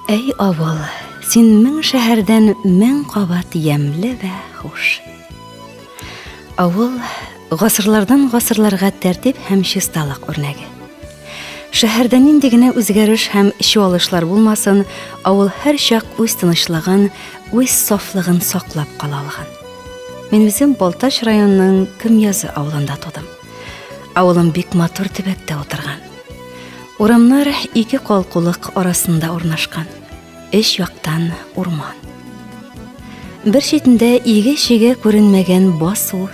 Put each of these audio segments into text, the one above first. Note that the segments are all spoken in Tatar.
Әй авыл, син мең шәһәрдән мең кабат ямьле вә хуш. Авыл гасырлардан гасырларга тәртип һәм чисталык үрнәге. Шәһәрдә нинди генә үзгәреш һәм чуалышлар булмасын, авыл һәрчак үз тынычлыгын, үз сафлыгын саклап кала алган. Мин үзем Балтач районының Көмьязы авылында тудым. Авылым бик матур төбәктә утырган. Урамнар ике калкулык арасында урнашкан. Өч яктан урман. Бер читендә иге-чиге күренмәгән басу,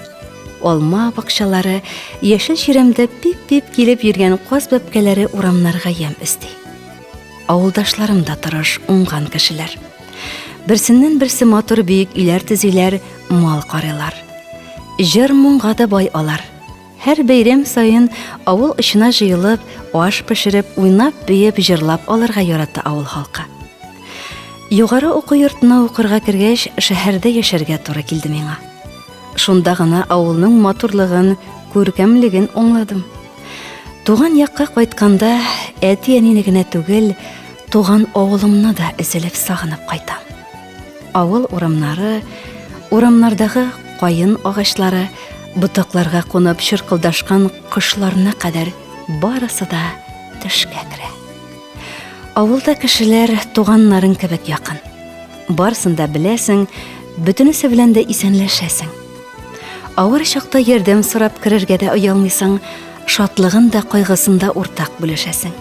алма бакчалары, яшел чирәмдә пип-пип килеп йөргән каз бәбкәләре урамнарга ямь өсти. Авылдашларым да тырыш, уңган кешеләр. Берсеннән-берсе матур биек өйләр төзиләр, мал карыйлар. Җыр-моңга да бай алар. Һәр бәйрәм саен авыл очына җыелып, аш пешереп, уйнап-биеп, җырлап алырга ярата авыл халкы. Югары уку йортына укырга кергәч, шәһәрдә яшәргә туры килде миңа. Шунда гына авылның матурлыгын, күркәмлеген аңладым. Туган якка кайтканда әти-әнине генә түгел, туган авылымны да өзелеп сагынып кайтам. Авыл урамнары, урамнардагы каен агачлары, ботакларга кунып чыркылдашкан кошларына кадәр барысы да төшкә керә. Авылда кешеләр туганнарың кебек якын. Барысын да беләсең, бөтенесе белән дә исәнләшәсең. Авыр чакта ярдәм сорап керергә дә оялмыйсың, шатлыгын да, кайгысын да уртак бүлешәсең.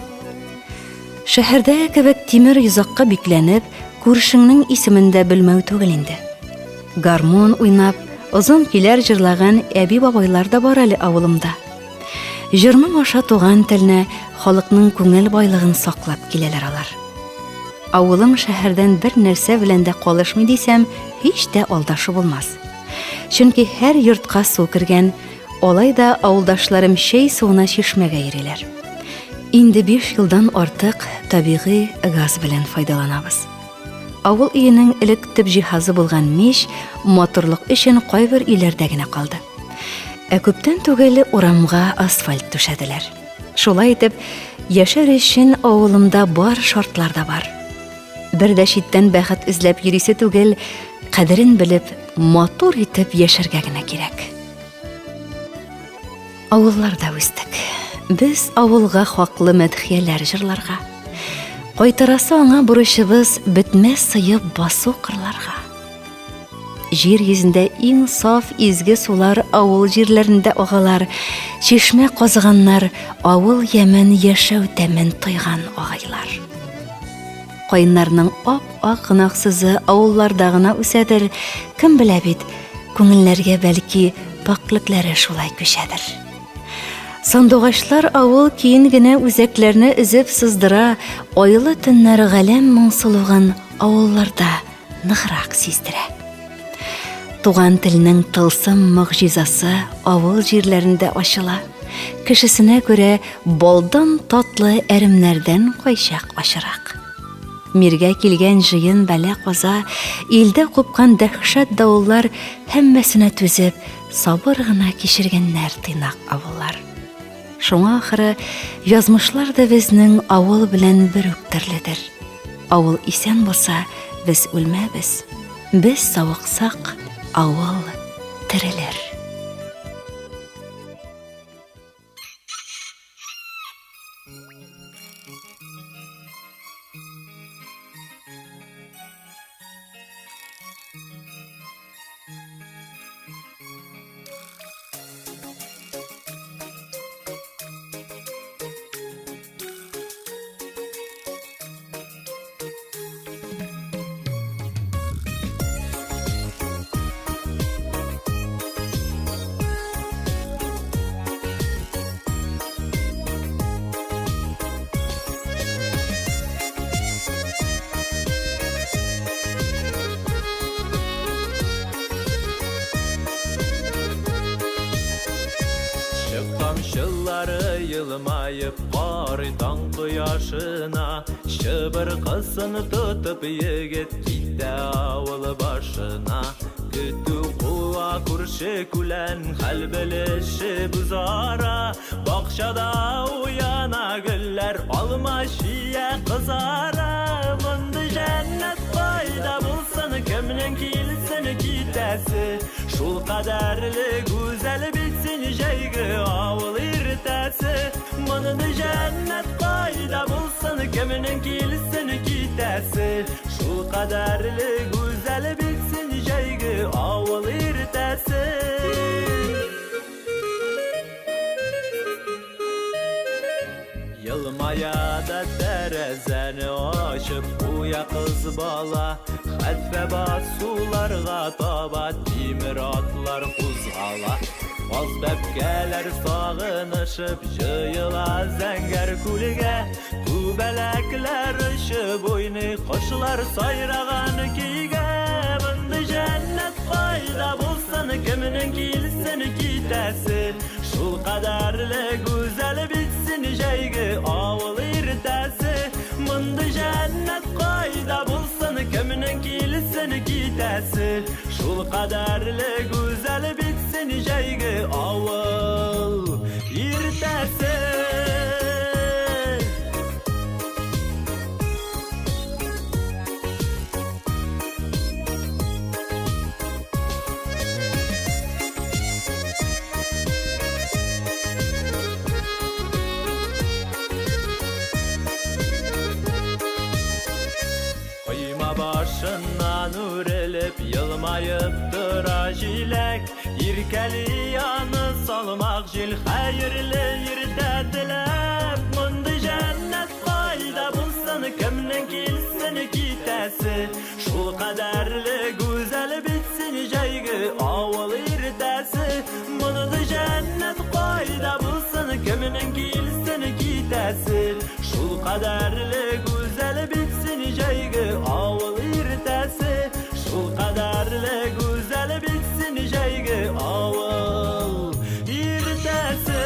Шәһәрдәге кебек тимер йозакка бикләнеп, күршеңнең исемен дә белмәү түгел инде. Гармун уйнап, озын көйләр җырлаган әби-бабайлар да бар әле авылымда. Җырның аша туган телне, халыкның күңел байлыгын саклап киләләр алар. Авылым шәһәрдән бер нәрсә белән дә калышмый дисәм, һич тә алдашу булмас. Чөнки һәр йортка су кергән, Алай да авылдашларым чәй суына чишмәгә йөриләр. Инде 5 елдан артык табигый газ белән файдаланабыз. Авыл өенең элек төп җиһазы булган мич матурлык өчен кайбер өйләрдә генә калды. Ә күптән түгел урамга асфальт түшәделәр. Шулай итеп, яшәр өчен авылымда бар шартлар да бар. Бер дә читтән бәхет эзләп йөрисе түгел, кадерен белеп, матур итеп яшәргә генә кирәк. Авылларда үстек. Без авылга хаклы мәдхияләр җырларга. Кайтарасы аңа бурычыбыз бетмәс сыеп басу кырларга. Җир йөзендә иң саф изге сулар авыл җирләрендә агалар, чишмә казыганнар, авыл ямен яшәү тәмен тойган агайлар. Каеннарның ап-ак гөнаһсызы авылларда гына үсәдер, кем белә бит, күңелләргә бәлки пакьлекләре шулай күчәдер. Сандугачлар авыл киен генә үзәкләрне өзеп сыздыра, айлы төннәр галәм моңсулыгын авылларда ныграк сиздерә. Туган телнең тылсым могҗизасы авыл җирләрендә ачыла. Кешесенә күрә балдан татлы әремнәрдән кайчак ачырак. Миргә килгән җыен бәла-каза, илдә купкан дәһшәт давыллар һәммәсенә түзеп, сабыр гына кичергәннәр тыйнак авыллар. Шуңа ахыры язмышлар да безнең авыл белән бер үк төрледер. Авыл исән булса, без үлмәбез. Без савыксак, авыл терелер. Тамчылары елмаеп карый таң кояшына, Чыбыркысын тотып егет китә авыл башына. Көтү куа күрше күлән, хәл белешеп үзара. Бакчада уяна гөлләр, алма чия кызара. Мондый китәсе. Шул кадәрле гүзәл бит син җәйге авыл иртәсе. Мондый җәннәт кайда булсын, кемнең килсен китәсе. Шул кадәрле гүзәл бит син җәйге авыл иртәсе. Елмая да тәрәзәне ачып куя кыз бала. Хәтфә басуларга таба тимер атлар кузгала. Каз бәбкәләр сагынышып җыела зәңгәр күлгә. Күбәләкләр очып уйный, кошлар сайраган көйгә. Мондый җәннәт кайда булсын, кемнең килсен китәсе. Шул кадәрле гүзәл бит син җәйге авыл иртәсе. Мондый җәннәт кайда булсын, кемнең килсен китәсе. Шул кадәрле гүзәл бит син җәйге авыл иртәсе. Койма башыннан үрелеп, елмаеп тора җиләк. Иркәли аны салмак җил, хәерле иртә теләп. Мондый җәннәт кайда булсын, кемнең килсен китәсе. Шул кадәрле гүзәл бит син җәйге авыл иртәсе. Мондый җәннәт кайда булсын, кемнең килсен китәсе. Шул кадәрле гүзәл бит син җәйге авыл иртәсе. Шул кадәрле гүзәл бит син җәйге авыл иртәсе.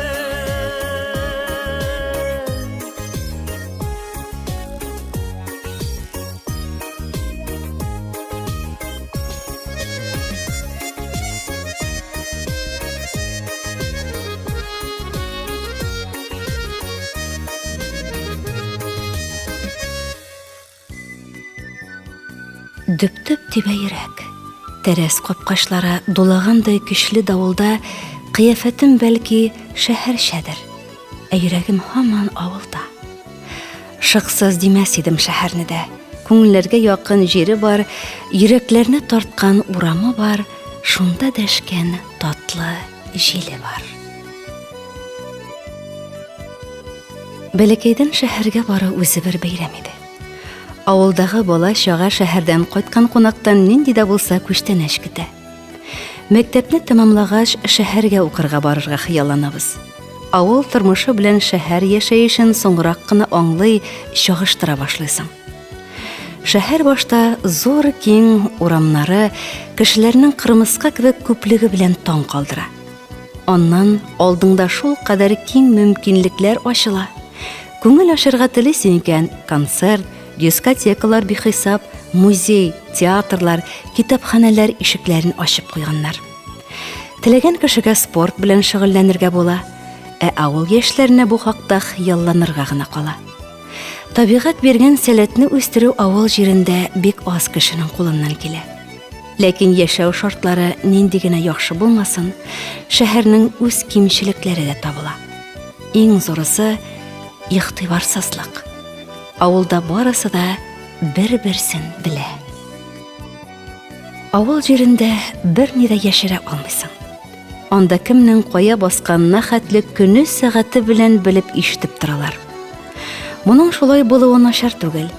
Дөп-дөп тибә йөрәк. Тәрәз капкачлары дулагандай көчле давылда кыяфәтем бәлки шәһәрчәдер, ә йөрәгем һаман авылда. Шыксыз димәс идем шәһәрне дә. Күңелләргә якын җире бар, йөрәкләрне тарткан урамы бар, шунда дәшкән татлы җиле бар. Бәләкәйдән шәһәргә бару үзе бер бәйрәм иде. Авылдагы бала чага шәһәрдән кайткан кунактан нинди дә булса күчтәнәч көтә. Мәктәпне тәмамлагач, шәһәргә укырга барырга хыялланабыз. Авыл тормышы белән шәһәр яшәешен соңрак кына аңлый, чагыштыра башлыйсың. Шәһәр башта зур киң урамнары, кешеләрнең кырмыска кебек күплеге белән таң калдыра. Аннан алдыңда шул кадәр киң мөмкинлекләр ачыла. Күңел ачарга телисең икән, концерт, Дискотекалар бихисап, музей, театрлар, китапханәләр ишекләрен ачып куйганнар. Теләгән кешегә спорт белән шөгыльләнергә була, ә авыл яшьләренә бу хакта хыялланырга гына кала. Табигать биргән сәләтне үстерү авыл җирендә бик аз кешенең кулыннан килә. Ләкин яшәү шартлары нинди генә яхшы булмасын, шәһәрнең үз кимчелекләре дә табыла. Иң зурысы игътибарсызлык. Авылда барысы да бер-берсен белә. Авыл җирендә берни дә яшерә алмыйсың. Анда кемнең кая басканына хәтле көне сәгате белән белеп ишетеп торалар. Моның шулай булуы начар түгел.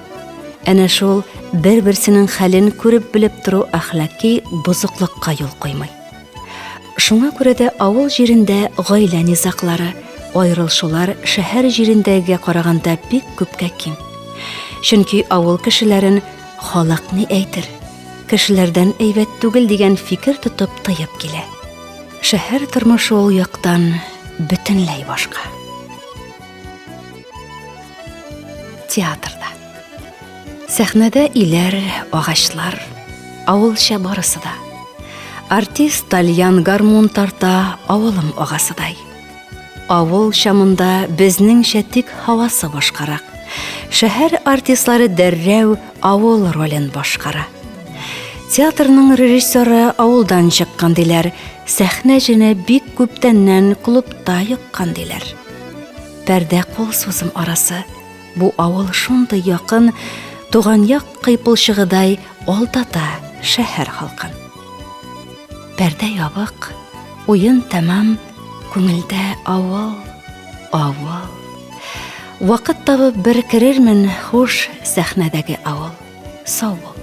Әнә шул бер-берсенең хәлен күреп белеп тору әхлаки бозыклыкка юл куймый. Шуңа күрә дә авыл җирендә гаилә низаглары, аерылшулар шәһәр җирендәгегә караганда бик күпкә ким. Чөнки авыл кешеләрен халык ни әйтер, кешеләрдән әйбәт түгел дигән фикер тотып тыеп килә. Шәһәр тормышы ул яктан бөтенләй башка. Театрда. Сәхнәдә иләр, агачлар, авылча барысы да. Артист тальян гармун тарта, авылым агасыдай. Авыл чамында безнеңчә тик һавасы башкарак. Шәһәр артистлары дәррәү авыл ролен башкара. Театрның режиссеры авылдан чыккан диләр, сәхнә җене бик күптәннән клубта йоккан диләр. Пәрдә кул сузым арасы. Бу авыл шундый якын, туган як кыйпылчыгыдай алдата шәһәр халкын. Пәрдә ябык, уен тәмам, күңелдә авыл, авыл. Вакыт табып бер керермен, хуш, сәхнәдәге авыл. Сау бул.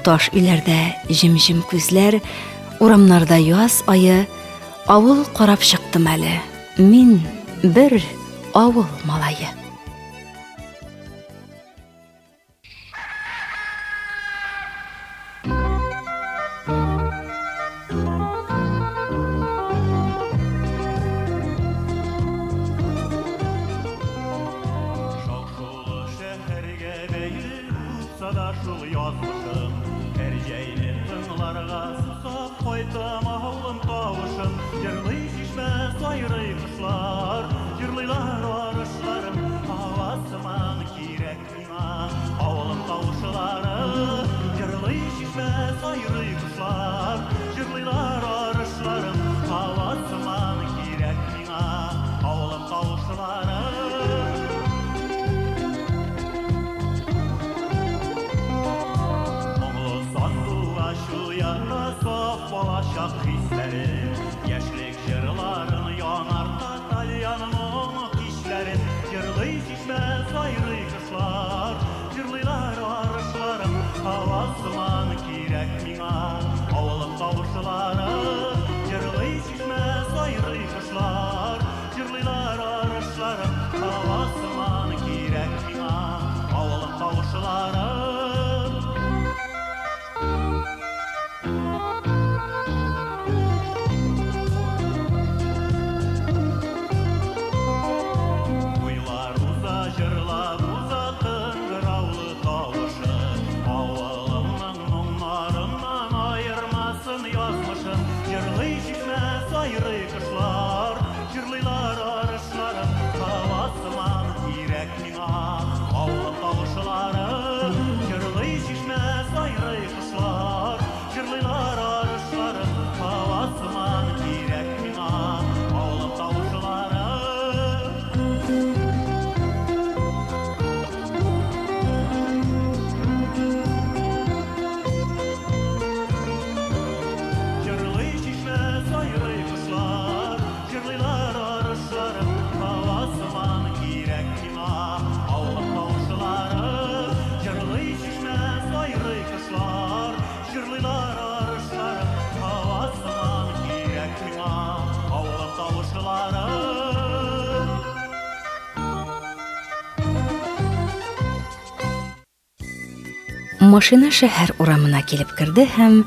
Таш өйләрдә җем-җем күзләр, урамнарда яз ае, авыл карап чыктым әле. Мин бер авыл малае. Шәһәргә бәйле булса да шул язмышым, Һәр җәйне тыңларга сусап кайтам авылым тавышын. Җырлый чишмә, сайрый кошлар, Җырлыйлар арышларым, Һава сыман кирәк миңа авылым тавышлары. Җырлый чишмә, сайрый кошлар, Җырлыйлар арышларым, Һава сыман кирәк миңа авылым тавышлары. Моңлы сандугач уята саф балачак хисләрен, Яшьлек җырларын яңарта тальян моңы кичләрен. Җырлый чишмә, сайрый кошлар, Җырлыйлар арышларым, Һава сыман кирәк миңа авылым тавышлары. Җырлый чишмә, сайрый кошлар, Җырлыйлар арышларым, һава сыман кирәк миңа авылым тавышлары. Уйлар уза, җырлап уза кыңгыраулы тавышы. Авылымның моңнарыннан аермасын язмышым. Җырлый чишмә, сайрый кошлар, Җырлыйлар арышларым, һава сыман кирәк миңа авылым тавышлары. Җырлый чишмә, сайрый кошлар, Җырлыйлар арышларым, һава сыман кирәк миңа авылым тавышлары. Җырлый чишмә, сайрый кошлар, Җырлыйлар арышларым, һава сыман кирәк миңа авылым тавышлары. Җырлый чишмә, сайрый кошлар, Җырлыйлар арышларым, һава сыман кирәк миңа авылым тавышлары. Машина шәһәр урамына килеп керде һәм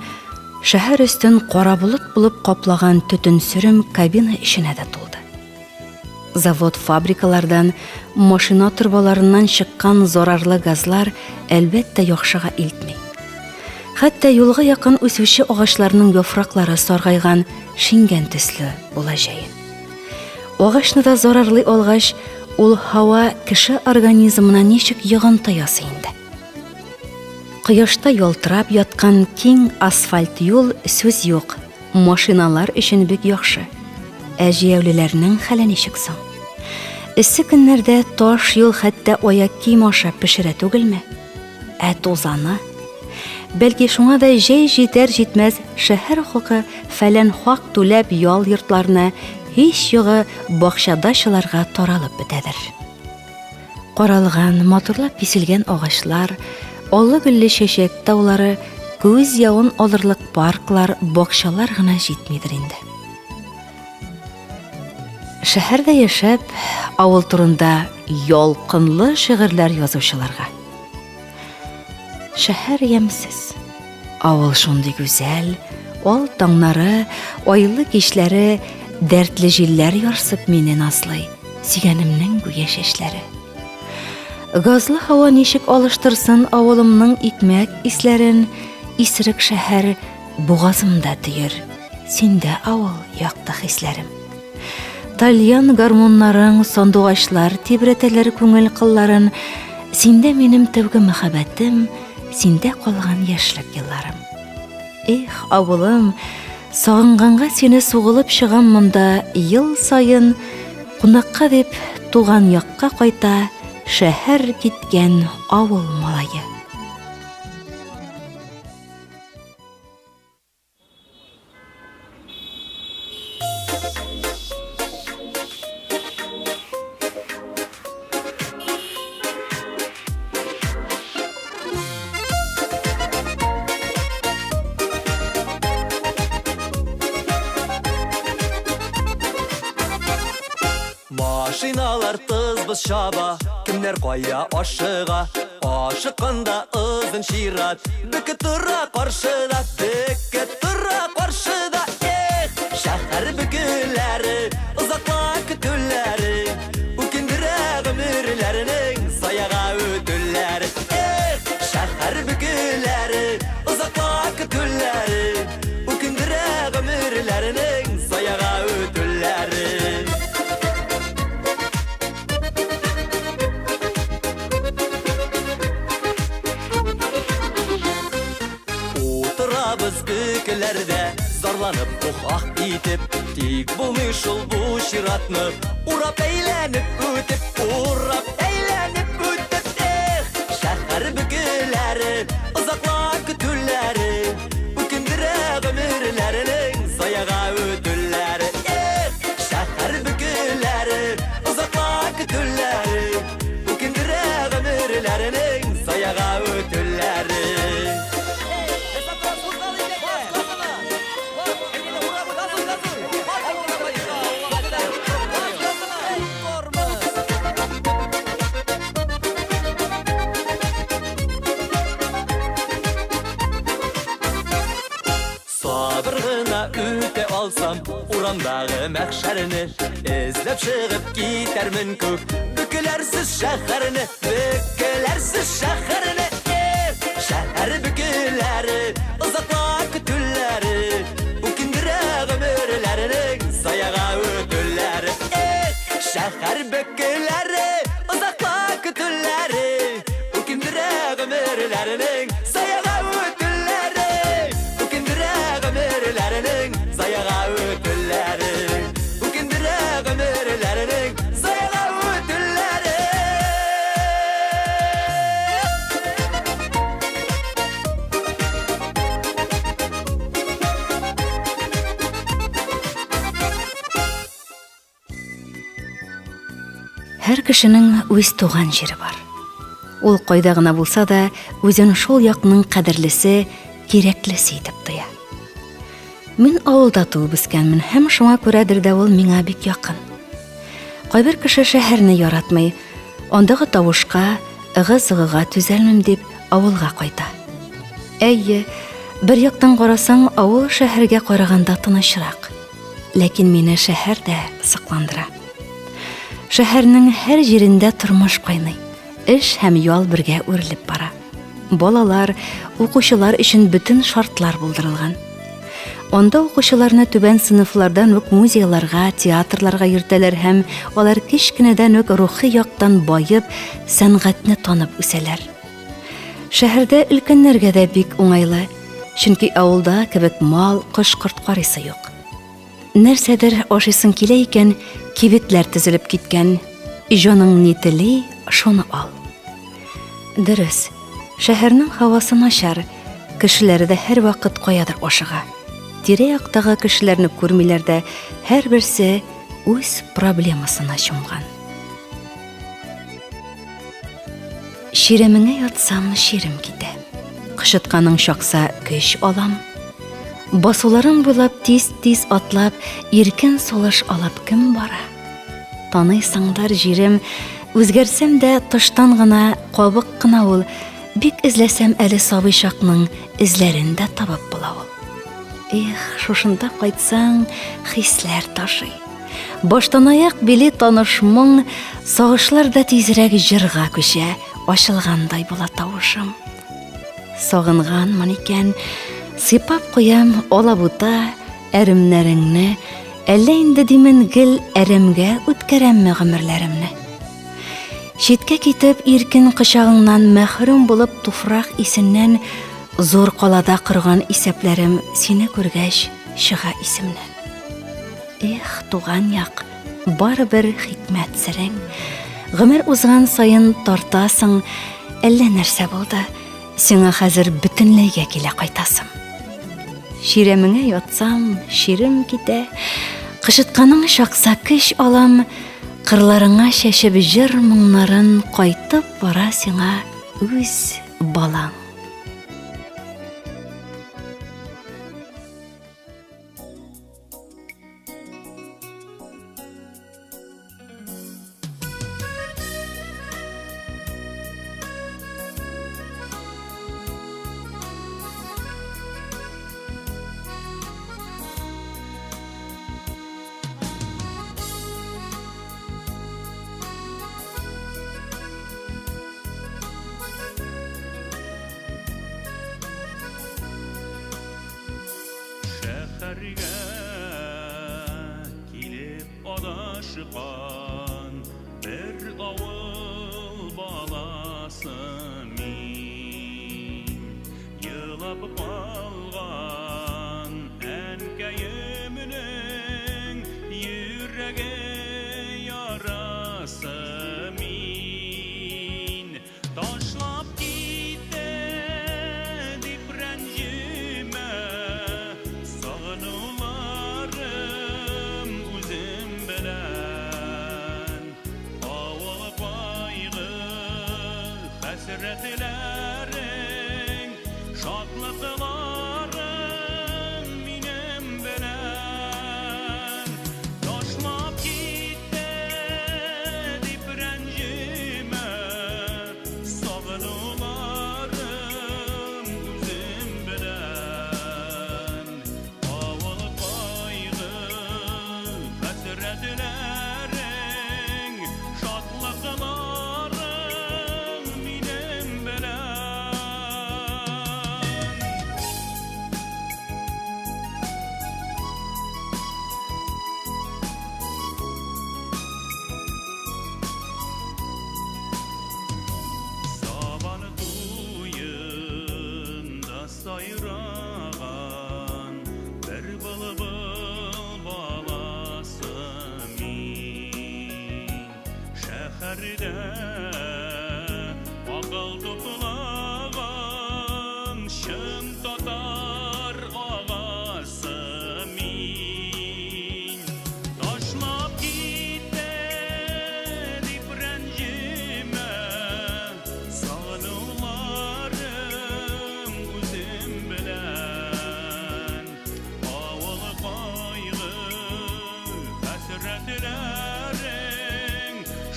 шәһәр өстен кара болыт булып каплаган төтен сөрем кабина эченә дә тулды. Завод фабрикалардан, машина торбаларыннан чыккан зарарлы газлар әлбәттә яхшыга илтми. Хәтта юлга якын үсүче агачларның яфраклары саргайган, шиңгән төсле була җәен. Агачны да зарарлый алгач, ул һава кеше организмына ничек йогынты ясый инде? Кояшта ялтырап яткан киң асфальт юл сүз юк, машиналар өчен бик яхшы. Ә җәяүлеләрнең хәле ничек соң? Эссе көннәрдә таш юл хәтта аяк кием аша пешерә түгелме? Ә тузаны? Бәлки шуңа да җәй җитәр-җитмәс шәһәр халкы фәлән хак түләп ял йортларына, һич югы бакча-дачаларга таралып бетәдер. Каралган, матурлап киселгән агачлар, аллы-гөлле чәчәк таулары, күз явын алырлык парклар, бакчалар гына җитмидер инде. Шәһәрдә яшәп, авыл турында ялкынлы шигырьләр язучыларга. Шәһәр ямьсез. Авыл шундый гүзәл, ал таңнары, айлы кичләре, дәртле җилләр ярсып мине назлый, сөйгәнемнең гүя чәчләре. Газлы һава ничек алыштырсын авылымның икмәк исләрен, исерек шәһәр Бугазымда төер, синдә авыл якты хисләрем. Тальян гармуннарың, сандугачлар тибрәтәләр күңел кылларын, синдә минем тәүге мәхәббәтем, синдә калган яшьлек елларым. Эх, авылым, сагынганга сине сугылып чыгам монда ел саен, кунакка дип туган якка кайта шәһәр киткән авыл малае. Машиналар тыз-быз чаба, кемнәр кая ашыга. Ашыкканда озын чират, бөке тора каршыда, бөке тора каршыда. Эх, шәһәр бөкеләре, озакла көтүләре, үкендерә гомерләренең заяга үтүләре. Эх, шәһәр бөкеләре, озакла көтүләре, үкендерә гомерләренең заяга үтүләре. Утырабыз бөкеләрдә, зарланып ух-ах итеп, Тик булмый шул бу чиратны урап әйләнеп үтеп, урап әйләнеп үтеп. Эх, шәһәр бөкеләре, озакла көтүләре, үкендерә гомерләренең заяга үтүләре. Эх, шәһәр бөкеләре, озакла көтүләре, үкендерә гомерләренең заяга үтүләре. Сабыр гына үтә алсам, урамдагы мәхшәрне эзләп чыгып китәрмен күк бөкеләрсез шәһәрне, бөкеләрсез шәһәрне. Эх, шәһәр бөкеләре, озакла көтүләре, үкендерә гомерләренең заяга үтүләре. Эх, шәһәр бөкеләре, озакла көтүләре, үкендерә гомерләренең заяга үтүләре. Үкендерә гомерләренең заяга үтүләре. Үкендерә гомерләренең заяга үтүләре. Һәр кешенең үз туган җире бар. Ул кайда гына булса да, үзен шул якның кадерлесе, кирәклесе итеп тоя. Мин авылда туып үскәнмен һәм шуңа күрәдер дә ул миңа бик якын. Кайбер кеше шәһәрне яратмый, андагы тавышка, ыгы-зыгыга түзәлмим дип авылга кайта. Әйе, бер яктан карасаң, авыл шәһәргә караганда тынычрак. Ләкин мине шәһәр дә сокландыра. Шәһәрнең һәр җирендә тормыш кайный. Эш һәм ял бергә үрелеп бара. Балалар, укучылар өчен бөтен шартлар булдырылган. Анда укучыларны түбән сыйныфлардан үк музейларга, театрларга йөртәләр һәм алар кечкенәдән үк рухи яктан баеп, сәнгатьне танып үсәләр. Шәһәрдә өлкәннәргә дә бик уңайлы, чөнки авылда кебек мал, кош-корт карыйсы юк. Нәрсәдер ашыйсың килә икән, кибетләр төзелеп киткән. Җаның ни тели, шуны ал. Дөрес, шәһәрнең һавасы начар, кешеләре дә һәрвакыт каядыр ашыга. Тирә-яктагы кешеләрне күрмиләр дә, һәрберсе үз проблемасына чумган. Чиремеңә ятсам, чирем китә. Кычытканың чакса, көч алам. Басуларың буйлап тиз-тиз атлап, иркен сулыш алып кем бара? Таныйсыңдыр җирем, үзгәрсәм дә тыштан гына кабык кына ул, бик эзләсәм әле сабый чакның эзләрен дә табып була ул. Эх, шушында кайтсаң, хисләр ташый. Баштанаяк били таныш моң, сагышлар да тизрәк җырга күчә, ачылгандай була тавышым. Сагынганмын икән, сыйпап куям алабута, әремнәреңне, әллә инде димен гел әрәмгә үткәрәмме гомерләремне. Читкә китеп, иркен кочагыңнан мәхрүм булып, туфрак исеннән зур калада корган исәпләрем сине күргәч чыга исемнән. Эх, туган як, барыбер хикмәт серең. Гомер узган саен тартасың, әллә нәрсә булды. Сиңа хәзер бөтенләйгә килә кайтасым. Чирәмеңә ятсам, чирем китә. Кычытканың чакса көч алам, кырларыңа чәчеп җыр моңнарын кайтып бара сиңа үз балаң. Шәһәргә килеп адашкан бер авыл баласы мин. Елап калган әнкәемнең йөрәге ярасы мин. Ташлап китте дип рәнҗемә, Сагынуларым үзем белән. Авыл кайгы хәсрәтләрең, Шатлыкларың минем белән. Ташлап китте дип рәнҗемә, Сагынуларым үзем белән. Авыл кайгы хәсрәтләрең, Шатлыкларың минем белән. Сабан туенда сайраган бер былбыл баласы мин. Шәһәрдә акыл туплаган чын татар агасы мин. Ташлап китте дип рәнҗемә, Сагынуларым үзем белән. Авыл кайгы хәсрәтләрең,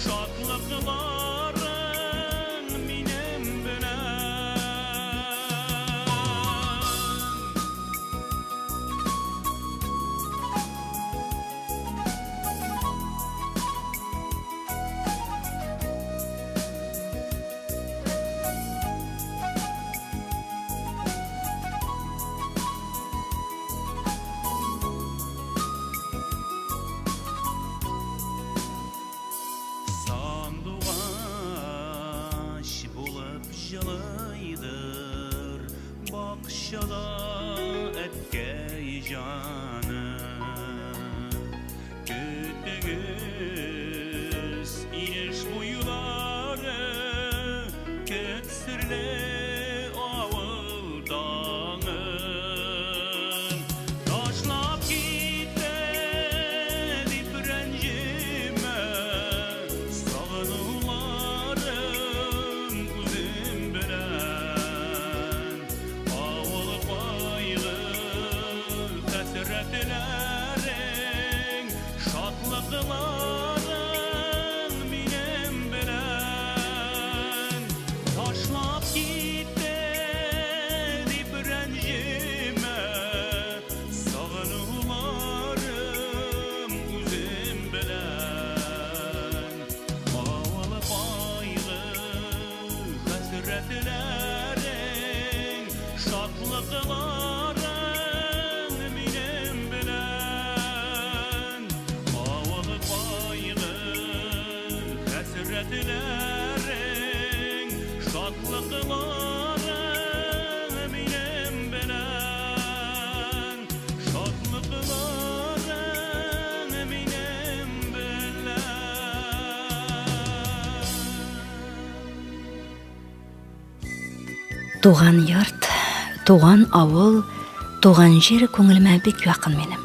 Шатлыкларың минем белән. Сандугач булып җылыйдыр бакчада әткәй җаным. Көтегез инеш буйлары, көт серле авыл таңын. Ташлап китте дип рәнҗемә, сагынуларым үзем белән. Авыл кайгы хәсрәтләрең, шатлыкларың минем белән. Ташлап китте дип рәнҗемә, сагынуларым үзем белән. Авыл кайгы хәсрәтләрең, шатлыкларың минем белән. Авыл кайгы хәсрәтләрең. Туган йорт, туган авыл, туган җир күңелемә бик якын минем.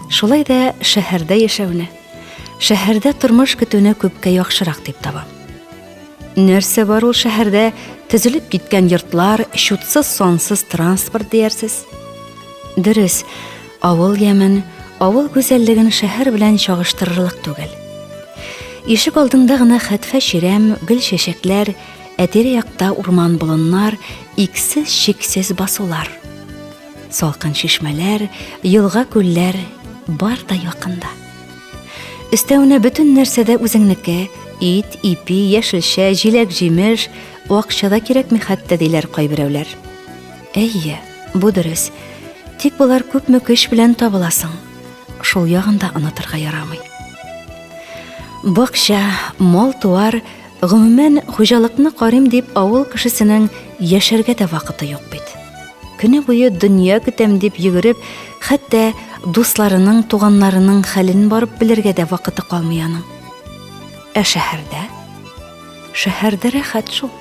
Шулай да шәһәрдә яшәүне, шәһәрдә тормыш көтүне күпкә яхшырак дип табам. Нәрсә бар ул шәһәрдә төзелеп киткән йортлар, чутсыз-сансыз транспорт диярсез? Дөрес, авыл ямен, авыл гүзәллеген шәһәр белән чагыштырырлык түгел. Ишек алдында гына хәтфә чирәм, гөл-чәчәкләр, ә тирә-якта урман-болыннар, иксез-чиксез басулар. Салкын чишмәләр, елга-күлләр бар да якында. Өстәвенә бөтен нәрсә дә үзеңнеке, ит, ипи, яшелчә, җиләк-җимеш, акча да кирәкми хәтта, диләр кайберәүләр. Әйе, бу дөрес. Тик болар күпме көч белән табыла соң? Шул ягын да онытырга ярамый. Бакча, мал-туар, гомумән, хуҗалыкны карыйм дип авыл кешесенең яшәргә дә вакыты юк бит. Көне буе дөнья көтәм дип йөгереп, хәтта дусларының, туганнарының хәлен барып белергә дә вакыты калмый аның. Ә шәһәрдә? Шәһәрдә рәхәт шул.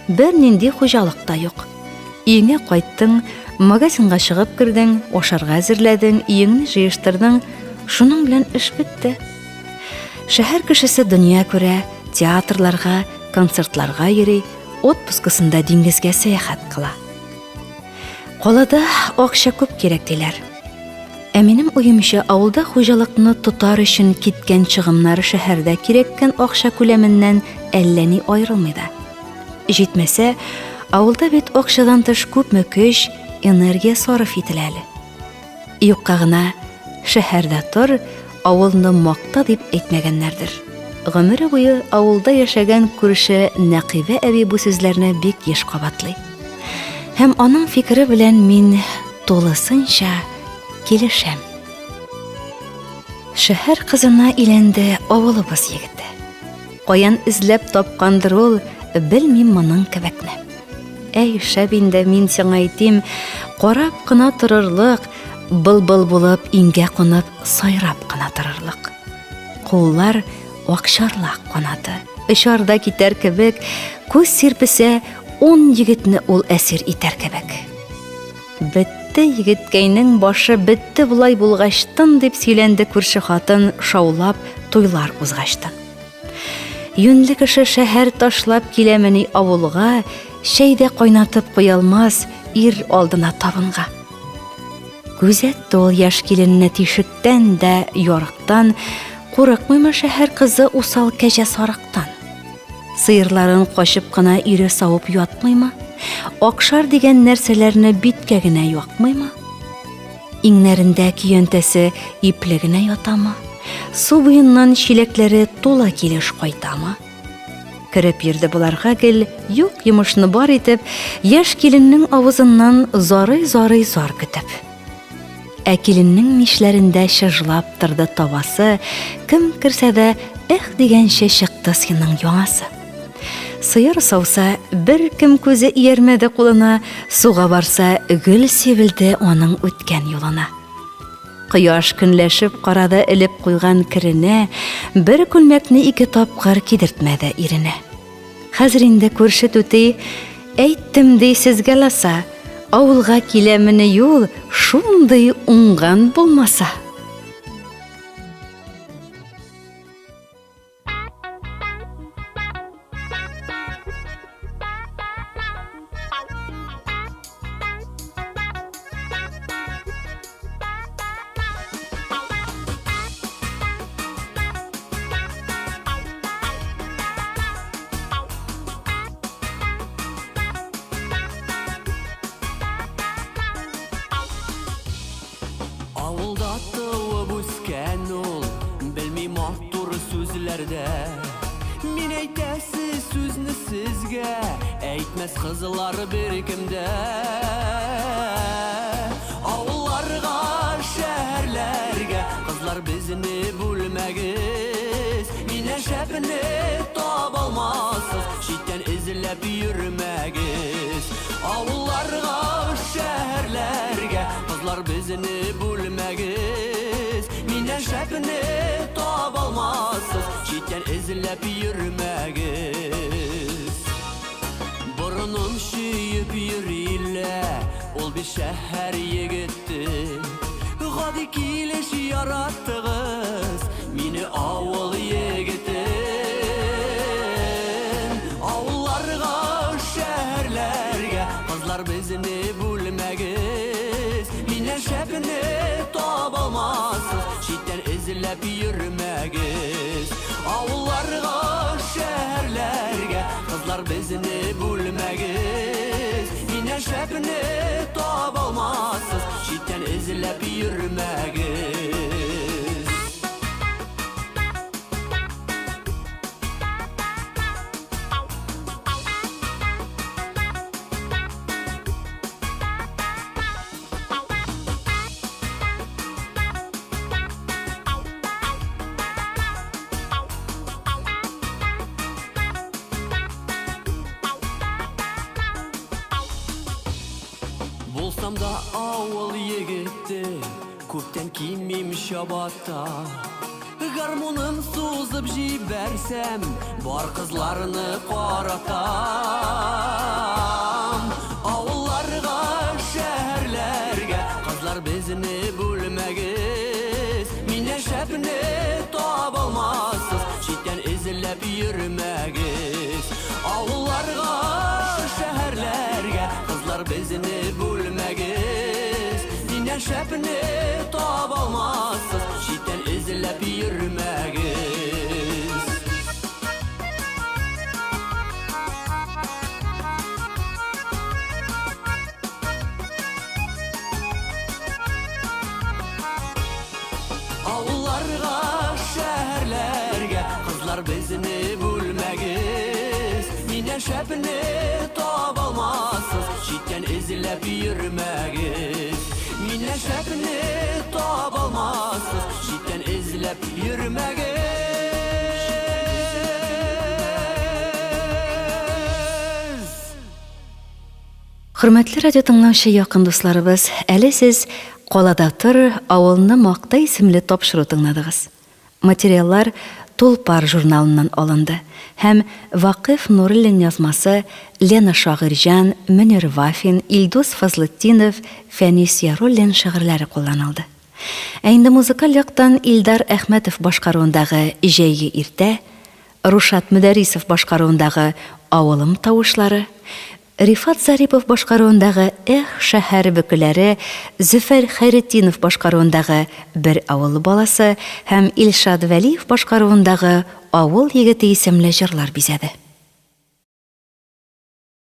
Бернинди хуҗалык та юк. Өеңә кайттың, магазинга чыгып кердең, ашарга әзерләдең, өеңне җыештырдың, шуның белән эш бетте. Шәһәр кешесе дөнья күрә, театрларга, концертларга йөри, отпускасында диңгезгә сәяхәт кыла. Калада акча күп кирәк диләр. Ә минем уемча, авылда хуҗалыкны тотар өчен киткән чыгымнар шәһәрдә кирәккән акча күләменнән әллә ни аерылмый да. Җитмәсә, авылда бит акчадан тыш күпме көч, энергия сарыф ителә әле. Юкка гына шәһәрдә тор, авылны макта дип әйтмәгәннәрдер. Гомере буе авылда яшәгән күрше Нәкыйбә әби бу сүзләрне бик еш кабатлый. Һәм аның фикере белән мин тулысынча килешәм. Шәһәр кызына иләнде авылыбыз егете. Каян эзләп тапкандыр ул, белмим моның кебекне. Әй, шәп инде, мин сиңа әйтим, карап кына торырлык, былбыл булып иңгә кунып, сайрап кына торырлык. Куллар акчарлак канаты, очар да китәр кебек, күз сирпесә, ун егетне ул әсир итәр кебек. Бетте егеткәйнең башы, бетте болай булгачтын, дип сөйләнде күрше хатын, шаулап туйлар узгачтын. Юньле кеше шәһәр ташлап киләмени авылга, чәй дә кайнатып куялмас ир алдына табынга. Күзәтте ул яшь киленне тишектән дә ярыктан, курыкмыймы шәһәр кызы усал кәҗә сарыктан? Сыерларын качып кына ире савып ятмыймы? Акшар дигән нәрсәләрне биткә генә якмыймы? Иңнәрендә көянтәсе ипле генә ятамы? Су буеннан чиләкләре тула килеш кайтамы? Кереп йөрде боларга гел юк йомышны бар итеп, яшь киленнең авызыннан зарый-зарый зар көтеп. Ә киленнең мишләрендә чыжлап торды табасы, кем керсә дә эх дигәнче чыкты синең яңасы. Сыер сауса, беркем күзе иярмәде кулына, суга барса, гөл сибелде аның үткән юлына. Кояш көнләшеп карады элеп куйган керенә, бер күлмәкне ике тапкыр кидертмәде иренә. Хәзер инде күрше түти, әйттем ди сезгә ласа, авылга киләмени юл шундый уңган булмаса. Авылда туып үскән ул, белми матур сүзләрдә. Мин әйтәсе сүзне сезгә, әйтмәс кызлар беркем дә. Авылларга, шәһәрләргә, кызлар безне бүлмәгез. Миннән шәпне таба алмассыз, читтән эзләп йөрмәгез. Авылларга, шәһәрләргә, кызлар безне бүлмәгез. Миннән шәпне таба алмассыз, читтән эзләп йөрмәгез. Борын Гармунын чөеп йөриләр, ул бит шәһәр егете. Гади килеш яраттыгыз мине авыл егетен. Авылларга, шәһәрләргә кызлар безне бүлмәгез. Миннән шәпне табалмассыз, читтән эзләп йөрмәгез. Авылларга, шәһәрләргә кызлар безне бүлмәгез. Миннән шәпне табалмассыз, читтән эзләп йөрмәгез. Булсам да авыл егете, күптән кимим чабата. Гармуным сузып җибәрсәм, бар кызларны каратам. Авылларга, шәһәрләргә кызлар безне бүлмәгез. Миннән шәпне табалмассыз, читтән эзләп йөрмәгез. Авылларга, шәһәрләргә кызлар безне бүлмәгез. Миннән шәпне табалмассыз, читтән эзләп йөрмәгез. Авылларга, шәһәрләргә кызлар безне бүлмәгез. Миннән шәпне табалмассыз, читтән эзләп йөрмәгез. Миннән шәпне табалмассыз, читтән эзләп йөрмәгез. Хөрмәтле радио тыңлаучы якын дусларыбыз, әле сез Калада тор, авылны макта исемле тапшыру тыңладыгыз. Материаллар Тулпар журналыннан алынды һәм Вакыйф Нуруллин язмасы, Лена Шагыйрьҗан, Мөнир Вафин, Илдус Фазлытдинов, Фәнис Яруллин шигырьләре кулланылды. Ә инде музыкаль яктан Илдар Әхмәтов башкаруындагы Җәйге иртә, Рушат Мөдәрисов башкаруындагы Авылым тавышлары, Рифат Зарипов башкаруындагы Эх, шәһәр бөкеләре, Зөфәр Хәйретдинов башкаруындагы Бер авыл баласы һәм Илшат Вәлиев башкаруындагы Авыл егете исемле җырлар бизәде.